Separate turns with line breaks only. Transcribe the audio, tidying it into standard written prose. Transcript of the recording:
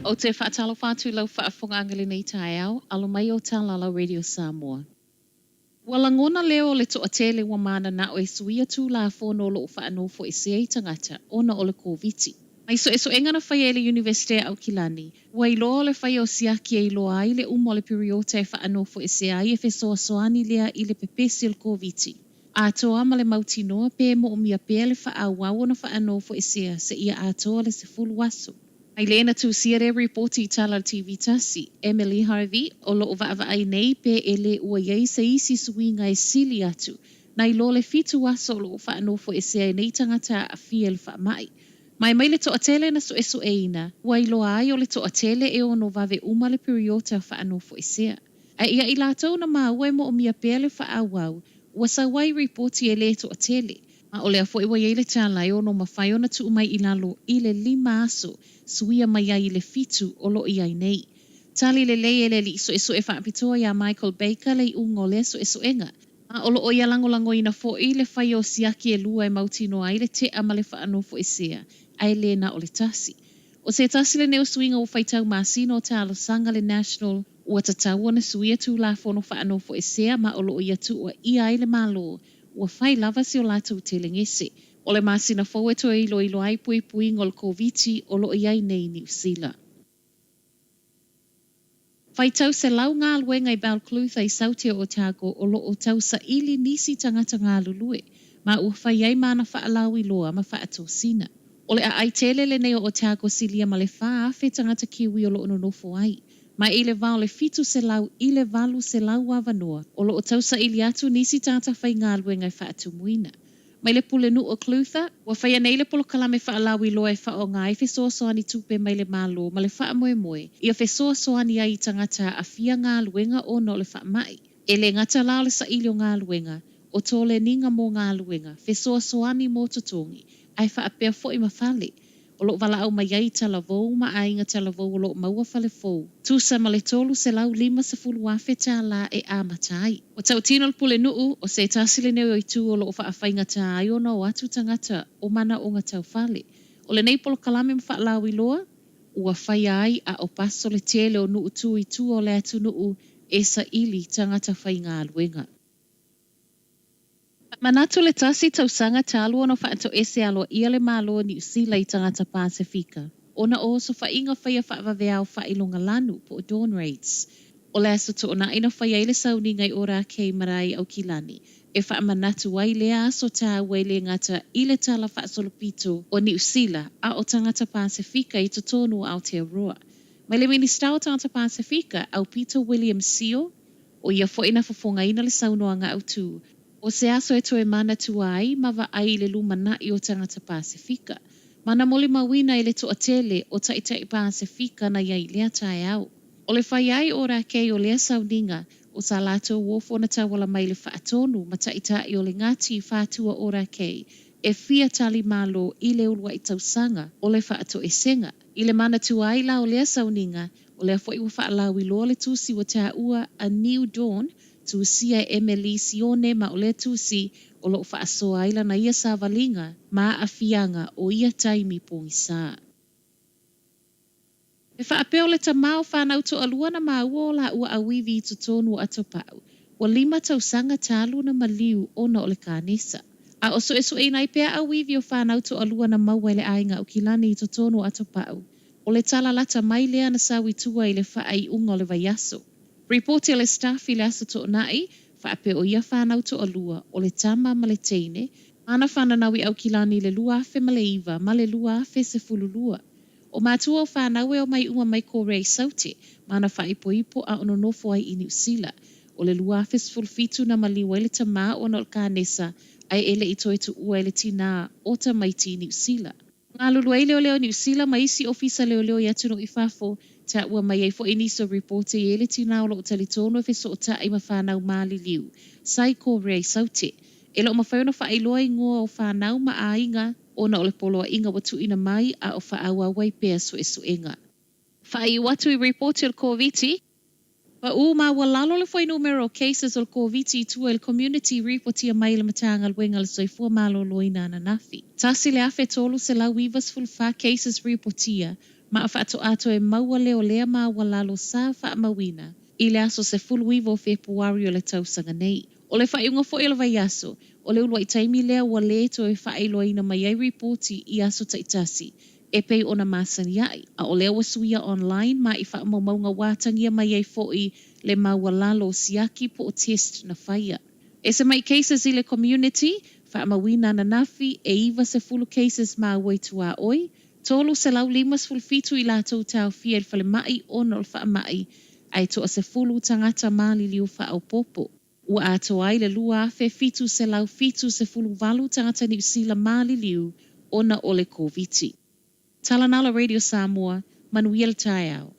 Ou te faatalofa atu i lau faafofogaaga i lenei taeao, alo mai o Talalau Radio Samoa. Ua lagona leo o le toatele ua mananao e suia Tulafono o lo o faanofoesea i tagata ona o le Koviti. Mai suesuega na faia e le Iunivesite a Aukilani, ua iloa o le faia o siaki e iloa ai le uma o le piriota e faanofoesea ai e fesoasoani lea i le pepesi o le Koviti. Atoa ma le mautinoa pe moomia pea le faaauau ona faanofoesea seia atoa le 10 aso. Mai lea na tusia lea ripoti i tala a le TV tasi, Emily Harvey, o lo o vaavaai nei pe e le ua i ai se isi suiga e sili atu nai lo le 7 aso o lo o faanofoesea ai nei tagata aafia i le faamai. Mai mai le toatele na suesueina, ua iloa ai o le toatele e ono vave uma le piriota faanofoesea. Ae ia i latou na maua e moomia pea le faaauau, ua sau ai ripoti e le toatele. Ma o lea foi ua i ai le tala e ono mafai ona tuu mai i lalo i le 5 aso, suia mai ai i le 7 o lo o i ai nei. Tali lelei e le alii suesue faapitoa iā Michael Baker le iuga o lea suesuega. Ma o lo o ia lagolagoina foi le faia o siaki e lua e mautinoa ai le tea ma le faanofoesea, ae le na o le tasi. O se tasi lenei o suiga ua faitau masina o talosaga le National ua tatau ona suia Tulafono faanofoesea ma o lo o ia tuuaia ai le Malo ua fai lava si o latou telegese. O le masina fou e toe iloilo ai puipuiga o le Koviti o lo o i ai nei i Niu Sila. Faitau selau galuega i Balclutha i Saute o Otago o lo o tausaili nisi tagata galulue ma ua fai ai ma ana faalauiloa ma faatosina. O le aai tele lenei o Otago silia ma le 4,000 tagata Kiwi o lo o nonofo ai. Ma i le va o le 700 i le 800 avanoa o lo o tausaili atu nisi tagata faigaluega e faatumuina. Mai le Pulenuu o Clutha, ua faia nei le polokalame faalauiloa e faaaoga ai fesoasoani tupe mai le Malo ma le faamoemoe ia fesoasoani ai i tagata aafia galuega ona o le faamai. E le gata la o le saili o galuega, o toleniga mo galuega, fesoasoani mo totogi, ae faapea foi ma fale o lo o valaau mai ai i talavou ma aiga talavou o lo o maua fale fou, tusa ma le $350,000 tālā e amata ai. Ua tautino le Pulenuu, o se tasi lenei o itu o lo o faafaigatā ai ona o atu tagata o manaoga tau fale. O lenei polokalame ma faalauiloa, ua faia ai a o paso le tele o nuu tu i tua o le atunuu e saili tagata faigaluega. Manatu le tasi tausaga talu ona faatoese aloaia le Malo o Niu Sila i tagata Pasefika ona o osofaiga faia faavaveao faailogalanu po o dawn raids. O le aso toonai na faia ai le sauniga i Ōrākei Marae i Aukilani e faamanatu ai lea aso tāua e le gata i le tala faasolopito o Niu Sila a o tagata Pasefika i totonu o Aotearoa. Mai le Minisita o Tagata Pasefika, Aupito William Sio, ʻO ia foi na fofogaina le saunoaga autū, o se aso e toe manatua ai ma vaai i le lumanaʻi o tagata Pasefika. Ma na molimauina e le toatele o taitai Pasefika na i ai i lea taeao. O le fai ai o Rakei o lea sauniga, o sa latou ofo na tauala mai le faatonu ma taitai o le Ngāti Whātua o Rakei e fia tali malo i le uluai tausaga o le faatoesega. I le manatua ai la o lea sauniga, O lea foi ua faalauiloa le tusi ua taua A New Dawn, tusia e Emily Sione ma o lea tusi o lo o faasoa ai lana ia savaliga ma aafiaga o ia taimi pogisā. E faapea o le tama o fanau toalua na maua o laua auivi i totonu o Atopau, ua 5 tausaga talu na maliu ona o le kanesa. A o suesueina ai pea auivi o fanau toalua na maua e le aiga Aukilani i totonu o Atopau, O le tala lata mai lea na sau i tua i le faaiuga o le vaiaso. Ripoti a le Staff i le Aso Toonai, faapea o ia fanau toalua, o le tama ma le teine, ma na fananau i Aukilani i le 2009 ma le 2012. O matua o fanau e omai uma mai Korea i Saute, ma na faaipoipo a o nonofo ai i Niu Sila. O le 2017 na maliu ai le tama ona o le kanesa ae e le i toe tuua e le tinā o tamaiti i Niu Sila. Galulue ai leoleo Niu Sila ma isi ofisa leoleo i atunuu i fafo, taua mai ai foi nisi o ripoti e le tinā o lo o talitonu e fesootai ma fanau maliliu sa i Korea i Saute. E le o mafai ona faailoa igoa o fanau ma aiga ona o le poloaiga ua tuuina mai a o faaauau ai pea suesuega. Faaiu atu i ripoti o le Koviti. Paʻū maualalo le fuainumera o cases o le Koviti i tua i le community i ripotia mai e le Matagaluega o le Soifua Maloloina ananafi. 1394 cases ripotia, Ma faatoa toe maua lea o lea maualalo sa faamauina i le aso 19 o Fepuari o le tausaga nei. O le faaiuga foi o le vaiaso, o le uluai taimi lea ua lē toe faailoaina mai ai ripoti i aso taitasi e pei ona masani ai, a o lea ua suia online ma i faamaumauga ua atagia mai ai foi le maualalo o siaki po o test na faia. Ese mai cases i le community, faamauina ananafi e 90 cases maua i tuaoi, 357 i latou taofia i le falemai ona o le faamai, ae toa-10 tagata maliliu faaopoopo. Ua atoa ai le 2,778 tagata Niu Sila maliliu ona o le Koviti. Talanoa Radio Samoa, manuia le taeao.